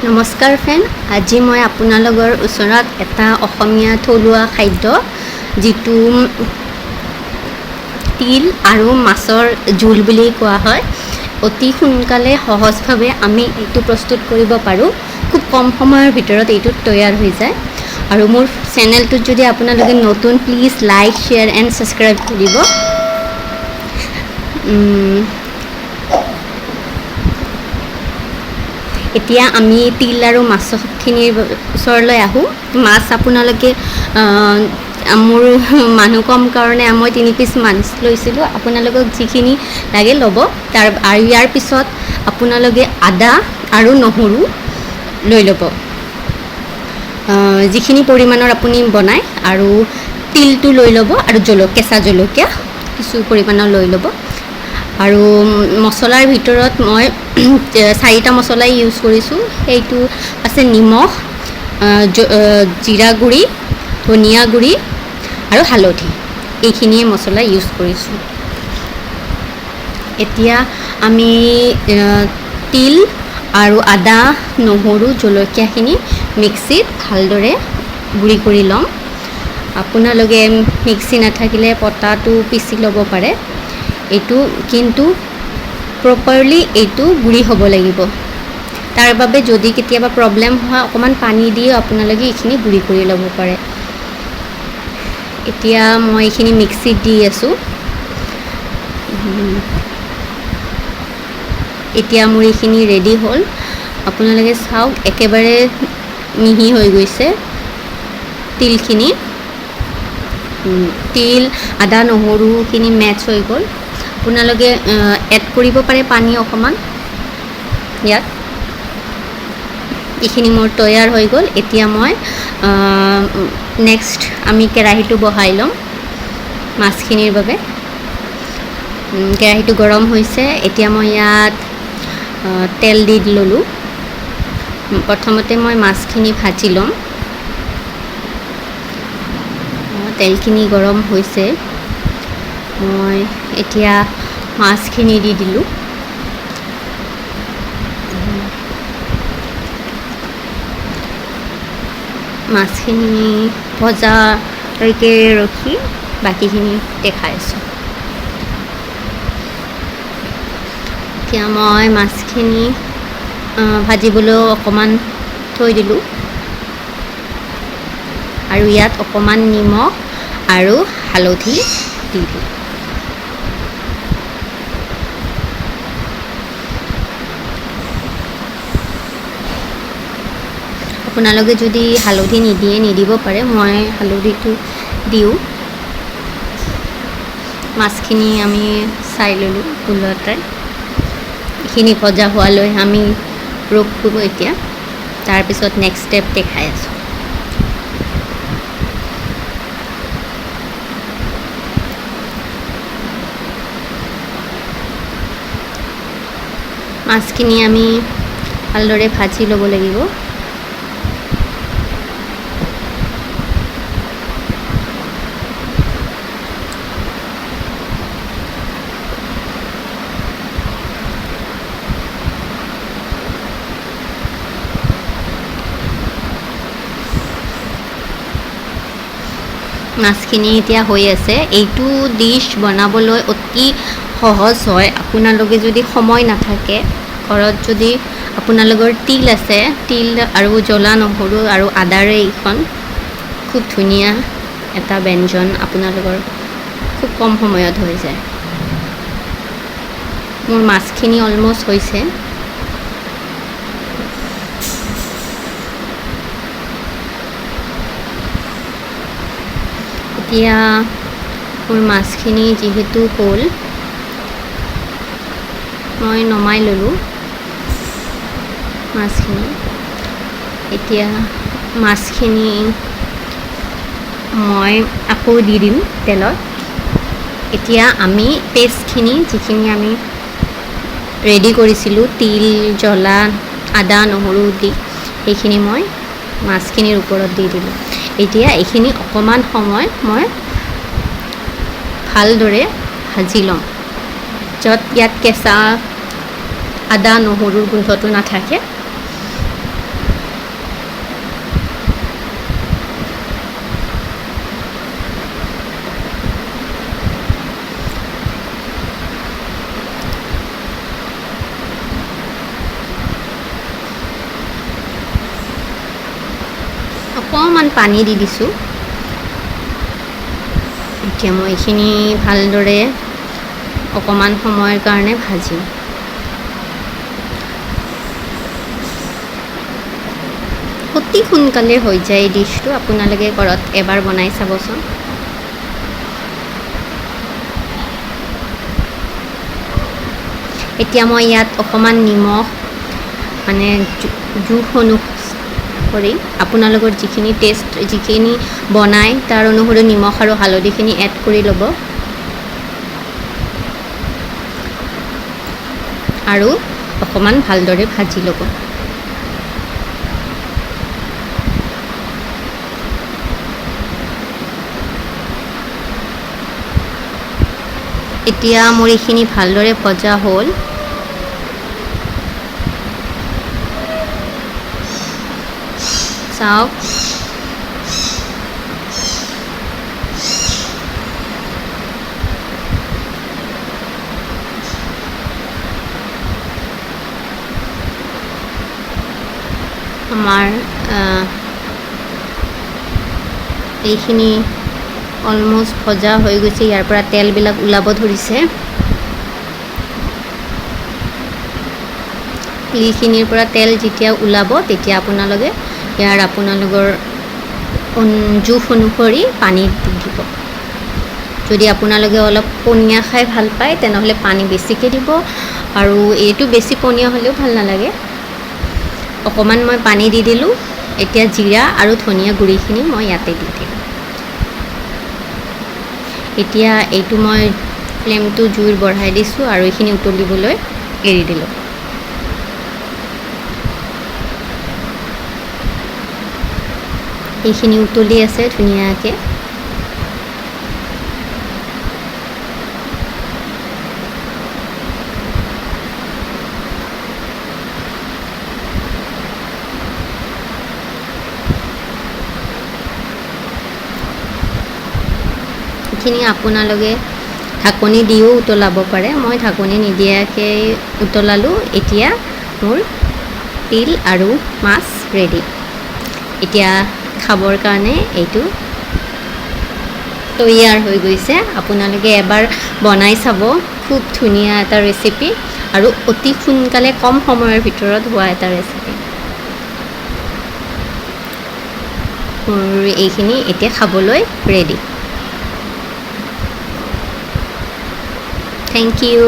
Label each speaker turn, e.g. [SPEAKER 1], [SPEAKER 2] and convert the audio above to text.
[SPEAKER 1] নমস্কাৰ ফ্ৰেণ্ড, আজি মই আপোনালোকৰ ওচৰত এটা অসমীয়া থলুৱা খাদ্য যিটো তিল আৰু মাছৰ জোল বুলি কোৱা হয়, অতি সোনকালে সহজভাৱে আমি এইটো প্ৰস্তুত কৰিব পাৰোঁ। খুব কম সময়ৰ ভিতৰত এইটো তৈয়াৰ হৈ যায়। আৰু মোৰ চেনেলটোত যদি আপোনালোকে নতুন, please like, share and subscribe কৰিব। এতিয়া আমি তিল আৰু মাছখিনিৰ ওচৰলৈ আহোঁ। মাছ আপোনালোকে, মোৰ মানুহ কম কাৰণে মই 3 পিচ মাছ লৈছিলোঁ, আপোনালোকক যিখিনি লাগে ল'ব। আৰু ইয়াৰ পিছত আপোনালোকে আদা আৰু নহৰু লৈ ল'ব, যিখিনি পৰিমাণৰ আপুনি বনায়। আৰু তিলটো লৈ ল'ব আৰু কেঁচা জলকীয়া কিছু পৰিমাণৰ লৈ ল'ব। আৰু মছলাৰ ভিতৰত মই 4টা মছলাই ইউজ কৰিছোঁ। সেইটো আছে নিমখ, জিৰা গুড়ি, ধনিয়া গুড়ি আৰু হালধি। এইখিনিয়ে মছলা ইউজ কৰিছোঁ। এতিয়া আমি তিল আৰু আদা, নহৰু, জলকীয়াখিনি মিক্সিত ভালদৰে গুড়ি কৰি ল'ম। আপোনালোকে মিক্সি নাথাকিলে পটাটো পিচি ল'ব পাৰে। এইটো কিন্তু প্ৰপাৰলি এইটো গুড়ি হ'ব লাগিব। তাৰ বাবে যদি কেতিয়াবা প্ৰব্লেম হয়, অকণমান পানী দিও আপোনালোকে এইখিনি গুড়ি কৰি ল'ব পাৰে। এতিয়া মই এইখিনি মিক্সিত দি আছোঁ। এতিয়া মোৰ এইখিনি ৰেডি হ'ল। আপোনালোকে চাওক, একেবাৰে মিহি হৈ গৈছে তিলখিনি। তিল, আদা, নহৰুখিনি মেটচ হৈ গ'ল। আপোনালোকে এড কৰিব পাৰে পানী অকণমান ইয়াত। এইখিনি মোৰ তৈয়াৰ হৈ গ'ল। এতিয়া মই নেক্সট আমি কেৰাহীটো বহাই ল'ম মাছখিনিৰ বাবে। কেৰাহীটো গৰম হৈছে। এতিয়া মই ইয়াত তেল দি ল'লোঁ। প্ৰথমতে মই মাছখিনি ভাজি ল'ম। তেলখিনি গৰম হৈছে, মই এতিয়া মাছখিনি দি দিলোঁ। মাছখিনি ভজালৈকে ৰখি বাকীখিনি দেখাই আছোঁ। এতিয়া মই মাছখিনি ভাজিবলৈও অকণমান থৈ দিলোঁ। আৰু ইয়াত অকণমান নিমখ আৰু হালধি দি দিলোঁ। আপোনালোকে যদি হালধি নিদিয়ে নিদিব পাৰে, মই হালধিটো দিওঁ। মাছখিনি আমি চাই ল'লোঁ ওলোটাই। এইখিনি ভজা হোৱালৈ আমি ৰখোঁ এতিয়া। তাৰপিছত নেক্সট ষ্টেপ দেখাই আছোঁ। মাছখিনি আমি ভালদৰে ভাজি ল'ব লাগিব। মাছখিনি এতিয়া হৈ আছে। এইটো ডিছ বনাবলৈ অতি সহজ হয়। আপোনালোকে যদি সময় নাথাকে, ঘৰত যদি আপোনালোকৰ তিল আছে, তিল আৰু জ্বলা নহৰু আৰু আদাৰে এইখন খুব ধুনীয়া এটা ব্যঞ্জন আপোনালোকৰ খুব কম সময়ত হৈ যায়। মোৰ মাছখিনি অলমষ্ট হৈছে। এতিয়া মোৰ মাছখিনি যিহেতু হ'ল, মই নমাই ল'লোঁ মাছখিনি। এতিয়া মাছখিনি মই আকৌ দি দিম তেলত। এতিয়া আমি পেষ্টখিনি যিখিনি আমি ৰেডি কৰিছিলোঁ, তিল, জ্বলা, আদা, নহৰু দি, সেইখিনি মই মাছখিনিৰ ওপৰত দি দিলোঁ। এতিয়া এইখিনি অকণমান সময় মই ভালদৰে ভাজি ল'ম, য'ত ইয়াত কেঁচা আদা নহৰুৰ গোন্ধটো নাথাকে। অকণমান পানী দি দিছোঁ। এতিয়া মই এইখিনি ভালদৰে অকণমান সময়ৰ কাৰণে ভাজিম। অতি সোনকালে হৈ যায় এই ডিছটো, আপোনালোকে ঘৰত এবাৰ বনাই চাবচোন। এতিয়া মই ইয়াত অকণমান নিমখ, মানে জোখ অনুসৰি আপোনালোকৰ যিখিনি টেষ্ট, যিখিনি বনায় তাৰ অনুসৰি নিমখ আৰু হালধিখিনি এড কৰি ল'ব আৰু অকণমান ভালদৰে ভাজি ল'ব। এতিয়া মোৰ এইখিনি ভালদৰে ভজা হ'ল। চাওক, আমাৰ এইখিনি অলমষ্ট ভজা হৈ গৈছে। ইয়াৰ পৰা তেলবিলাক ওলাব ধৰিছে। তিলখিনিৰ পৰা তেল যেতিয়া ওলাব তেতিয়া আপোনালোকে ইয়াৰ আপোনালোকৰ জোখ অনুসৰি পানী দি দিব। যদি আপোনালোকে অলপ পনীয়া খাই ভাল পায় তেনেহ'লে পানী বেছিকৈ দিব, আৰু এইটো বেছি পনীয়া হ'লেও ভাল নালাগে। অকণমান মই পানী দি দিলোঁ। এতিয়া জিৰা আৰু ধনিয়া গুড়িখিনি মই ইয়াতে দি দিম। এতিয়া এইটো মই ফ্লেমটো জুইৰ বঢ়াই দিছোঁ আৰু এইখিনি উতলিবলৈ এৰি দিলোঁ। এইখিনি উতলি আছে ধুনীয়াকৈ। এইখিনি আপোনালোকে ঢাকনি দিও উতলাব পাৰে, মই ঢাকনি নিদিয়াকৈ উতলালোঁ। এতিয়া মোৰ তিল আৰু মাছ ৰেডি। এতিয়া খাবৰ কাৰণে এইটো তৈয়াৰ হৈ গৈছে। আপোনালোকে এবাৰ বনাই চাব, খুব ধুনীয়া এটা ৰেচিপি আৰু অতি সোনকালে কম সময়ৰ ভিতৰত হোৱা এটা ৰেচিপি। মোৰ এইখিনি এতিয়া খাবলৈ ৰেডি। Thank you.